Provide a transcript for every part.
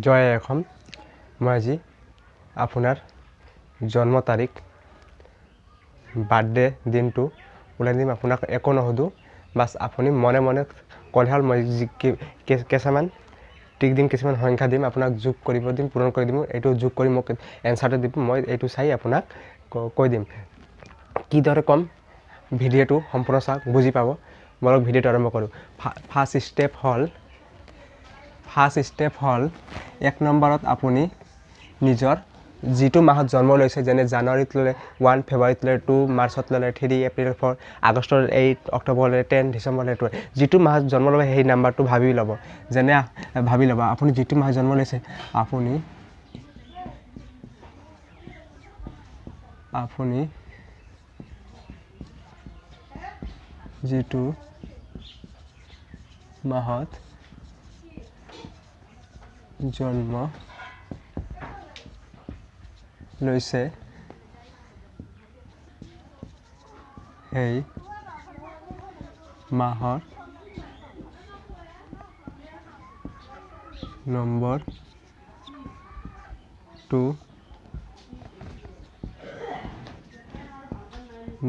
জয় অসম। মই আজি আপোনাৰ জন্ম তাৰিখ, বাৰ্থডে দিনটো ওলাই দিম। আপোনাক একো নুসুধোঁ, বাছ আপুনি মনে মনে ক'লে হ'ল। মই কেইটামান টিক দিম, কিছুমান সংখ্যা দিম, আপোনাক যোগ কৰিব দিম, পূৰণ কৰি দিম। এইটো যোগ কৰি মোক এনচাৰটো দিব, মই এইটো চাই আপোনাক কৈ দিম। কিদৰে ক'ম, ভিডিঅ'টো সম্পূৰ্ণ চাওক, বুজি পাব। বলক ভিডিঅ'টো আৰম্ভ কৰোঁ। ফাৰ্ষ্ট ষ্টেপ হ'ল 1 নম্বৰত আপুনি নিজৰ যিটো মাহত জন্ম লৈছে, যেনে জানুৱাৰীত ল'লে 1, ফেব্ৰুৱাৰীত ল'লে 2, মাৰ্চত ল'লে 3, এপ্ৰিলত 4, আগষ্টত 8, অক্টোবৰত 10, ডিচেম্বৰত 12। যিটো মাহত জন্ম ল'ব সেই নাম্বাৰটো ভাবি ল'ব। যেনে ভাবি ল'ব আপুনি যিটো মাহত জন্ম লৈছে, আপুনি যিটো মাহত জন্ম লৈছে সেই মাহৰ নম্বৰটো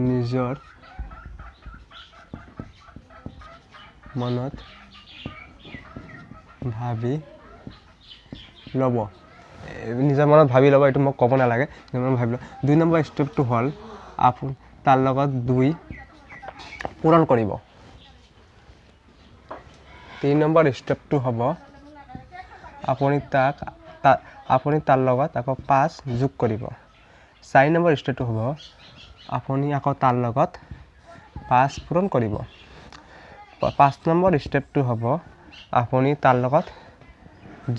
নিজৰ মনত ভাবি ল'ব। নিজৰ মনত ভাবি ল'ব, এইটো মোক ক'ব নালাগে, নিজৰ মনত ভাবি ল'ব। 2 নম্বৰ ষ্টেপটো হ'ল আপুনি তাৰ লগত 2 পূৰণ কৰিব। 3 নম্বৰ ষ্টেপটো হ'ব আপুনি তাৰ লগত আকৌ 5 যোগ কৰিব। 4 নম্বৰ ষ্টেপটো হ'ব আপুনি আকৌ তাৰ লগত 5 পূৰণ কৰিব। 5 নম্বৰ ষ্টেপটো হ'ব আপুনি তাৰ লগত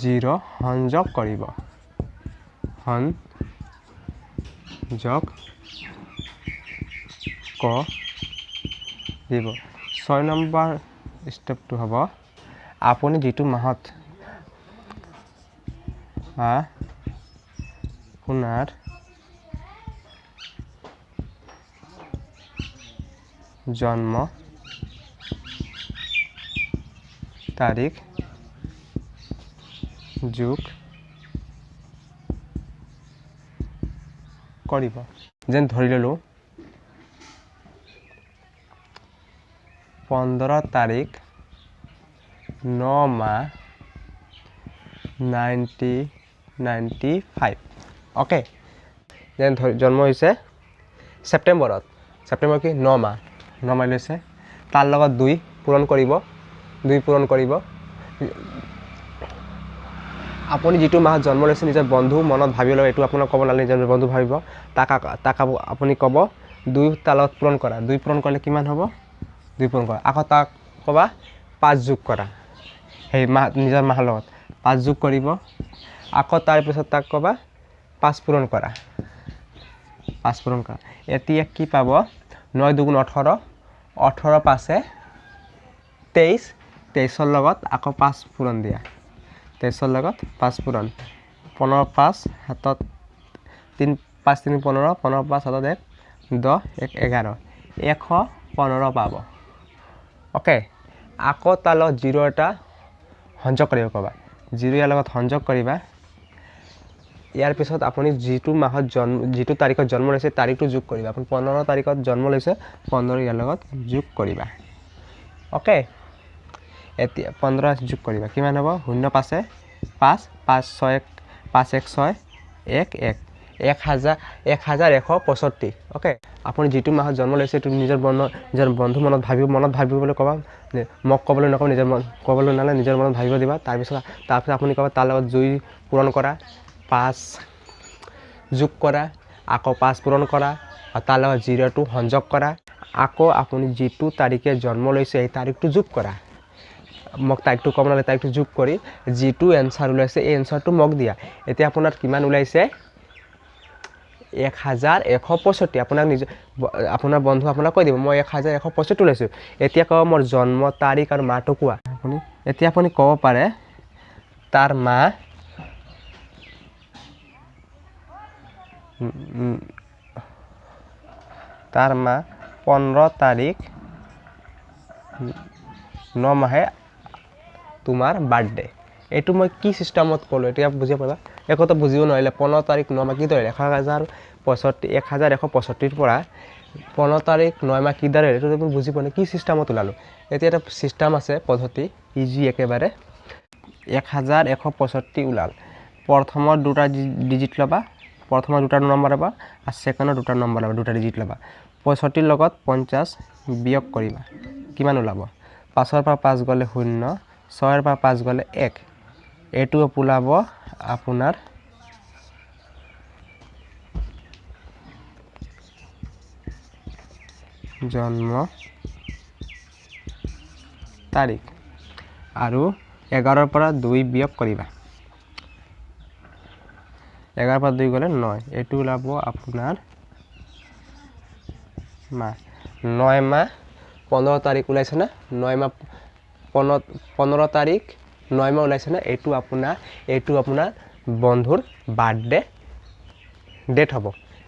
0 সংযোগ কৰিব, সংযোগ কৰিব। 6 নম্বৰ ষ্টেপটো হ'ব আপুনি যিটো মাহত আপোনাৰ জন্ম তাৰিখ যোগ কৰিব। যেন ধৰি ল'লোঁ 15 তাৰিখ 9 মাহ 1995। অ'কে, যেন ধৰি জন্ম হৈছে ছেপ্টেম্বৰত, ছেপ্টেম্বৰ কি 9 মাহ, 9 মাহ লৈছে, তাৰ লগত 2 পূৰণ কৰিব, 2 পূৰণ কৰিব। আপুনি যিটো মাহত জন্ম লৈছে নিজৰ বন্ধু মনত ভাবি ল'ব, এইটো আপোনাক ক'ব নালাগে, নিজৰ বন্ধু ভাবিব, তাক আপুনি ক'ব 2 তাৰ লগত পূৰণ কৰা। 2 পূৰণ কৰিলে কিমান হ'ব? 2 পূৰণ কৰা। আকৌ তাক ক'বা 5 যোগ কৰা, সেই মাহ নিজৰ মাহৰ লগত 5 যোগ কৰিব। আকৌ তাৰপিছত তাক ক'বা 5 পূৰণ কৰা, 5 পূৰণ কৰা। এতিয়া কি পাব? 9 দুগুণ 18, 18 পাঁচে 23, 23ৰ লগত আকৌ 5 পূৰণ দিয়া, 23ৰ লগত 5 পূৰণ, 15 5 হাতত 3, 5 3 15, 15 5 হাতত 1, 10 1 11, 115 পাব। অ'কে, আকৌ তাৰ লগত 0 এটা সংযোগ কৰিব ক'বা, 0 ইয়াৰ লগত সংযোগ কৰিবা। ইয়াৰ পিছত আপুনি যিটো মাহত জন্ম, যিটো তাৰিখত জন্ম লৈছে তাৰিখটো যোগ কৰিবা। আপুনি 15 তাৰিখত জন্ম লৈছে, 15 ইয়াৰ লগত যোগ কৰিবা। অ'কে, এতিয়া 15 যোগ কৰিবা, কিমান হ'ব? 0 5 5, 5 6 5 1 6 1 1, 1165। অ'কে, আপুনি যিটো মাহত জন্ম লৈছে এইটো নিজৰ মন, নিজৰ বন্ধু মনত ভাবিব, মনত ভাবিবলৈ ক'বা, মোক ক'বলৈ নক'ব, নিজৰ মন ক'বলৈ নালাগে, নিজৰ মনত ভাবিব দিবা। তাৰপিছত আপুনি ক'বা তাৰ লগত 2 পূৰণ কৰা, 5 যোগ কৰা, আকৌ 5 পূৰণ কৰা, আৰু তাৰ লগত 0টো সংযোগ কৰা। আকৌ আপুনি যিটো তাৰিখে জন্ম লৈছে সেই তাৰিখটো যোগ কৰা। মোক তাৰিখটো ক'ব নালাগে, তাৰিখটো যোগ কৰি যিটো এনচাৰ ওলাইছে এই এনচাৰটো মোক দিয়া। এতিয়া আপোনাৰ কিমান ওলাইছে? 1165। আপোনাক নিজৰ আপোনাৰ বন্ধু আপোনাক কৈ দিব মই 1165 ওলাইছোঁ। এতিয়া ক'ব মোৰ জন্ম তাৰিখ আৰু মাহটো কোৱা। এতিয়া আপুনি ক'ব পাৰে তাৰ মাহ 15 তাৰিখ 9 মাহে তোমাৰ বাৰ্থডে। এইটো মই কি চিষ্টেমত ক'লোঁ এতিয়া বুজিব পাৰিবা। একোতো বুজিব নোৱাৰিলে 15 তাৰিখ 9 মাহ কি দৰে 1165ৰ পৰা 15 তাৰিখ 9 মাহ কি দৰে এইটো তুমি বুজি পোৱা নাই কি চিষ্টেমত ওলালোঁ। এতিয়া এটা চিষ্টেম আছে পদ্ধতি ইজি একেবাৰে। 1165 ওলাল, প্ৰথমৰ দুটা ডিজিট ল'বা, প্ৰথমৰ দুটা নম্বৰ ল'বা আৰু ছেকেণ্ডৰ দুটা নম্বৰ ল'বা, দুটা ডিজিট ল'বা। 65ৰ লগত 50 বিয়োগ কৰিবা, কিমান ওলাব? 5ৰ পৰা 5 গ'লে 0, 6ৰ পৰা 5 গ'লে 1। এইটো ওলাব আপোনাৰ জন্ম তাৰিখ। আৰু 11ৰ পৰা 2 বিয়োগ কৰিবা, 11ৰ পৰা 2 গ'লে 9, এইটো ওলাব আপোনাৰ মাহ, 9 মাহ 15 তাৰিখ ওলাইছে না, 9 মাহ 15 তাৰিখ 9 মাহ ওলাইছে না, এইটো আপোনাৰ বন্ধুৰ বাৰ্থডে ডেট হ'ব,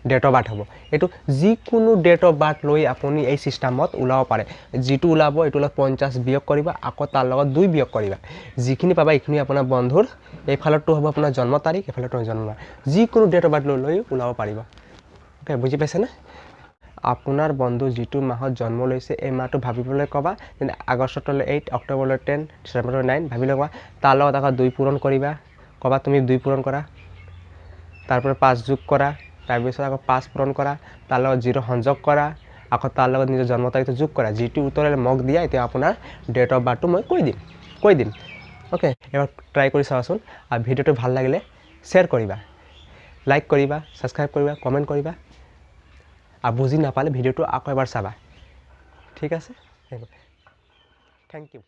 ডেট অফ বাৰ্থ হ'ব। এইটো যিকোনো ডেট অফ বাৰ্থ লৈ আপুনি এই চিষ্টেমত ওলাব পাৰে। যিটো ওলাব এইটো লগত 50 বিয়োগ কৰিবা, আকৌ তাৰ লগত 2 বিয়োগ কৰিবা, যিখিনি পাবা এইখিনি আপোনাৰ বন্ধুৰ, এইফালৰটো হ'ব আপোনাৰ জন্ম তাৰিখ, এইফালৰটো জন্ম তাৰিখ, যিকোনো ডেট অফ বাৰ্থ লৈ ওলাব পাৰিব। অ'কে, বুজি পাইছেনে? আপোনাৰ বন্ধু যিটো মাহত জন্ম লৈছে এই মাহটো ভাবিবলৈ ক'বা, যেনে আগষ্টলৈ 8, অক্টোবৰলৈ 10, ডিচেম্বৰলৈ 9 ভাবিলৈ ক'বা। তাৰ লগত আকৌ 2 পূৰণ কৰিবা, ক'বা তুমি 2 পূৰণ কৰা, তাৰপৰা 5 যোগ কৰা, তাৰপিছত আকৌ 5 পূৰণ কৰা, তাৰ লগত 0 সংযোগ কৰা, আকৌ তাৰ লগত নিজৰ জন্ম তাৰিখটো যোগ কৰা, যিটো উত্তৰে মোক দিয়া এতিয়া আপোনাৰ ডেট অফ বাৰ্থটো মই কৈ দিম। অ'কে, এবাৰ ট্ৰাই কৰি চাবাচোন। আৰু ভিডিঅ'টো ভাল লাগিলে শ্বেয়াৰ কৰিবা, লাইক কৰিবা, ছাবস্ক্ৰাইব কৰিবা, কমেণ্ট কৰিবা। আৰু বুজি নাপালে ভিডিঅ'টো আকৌ এবাৰ চাবা, ঠিক আছে? Thank you.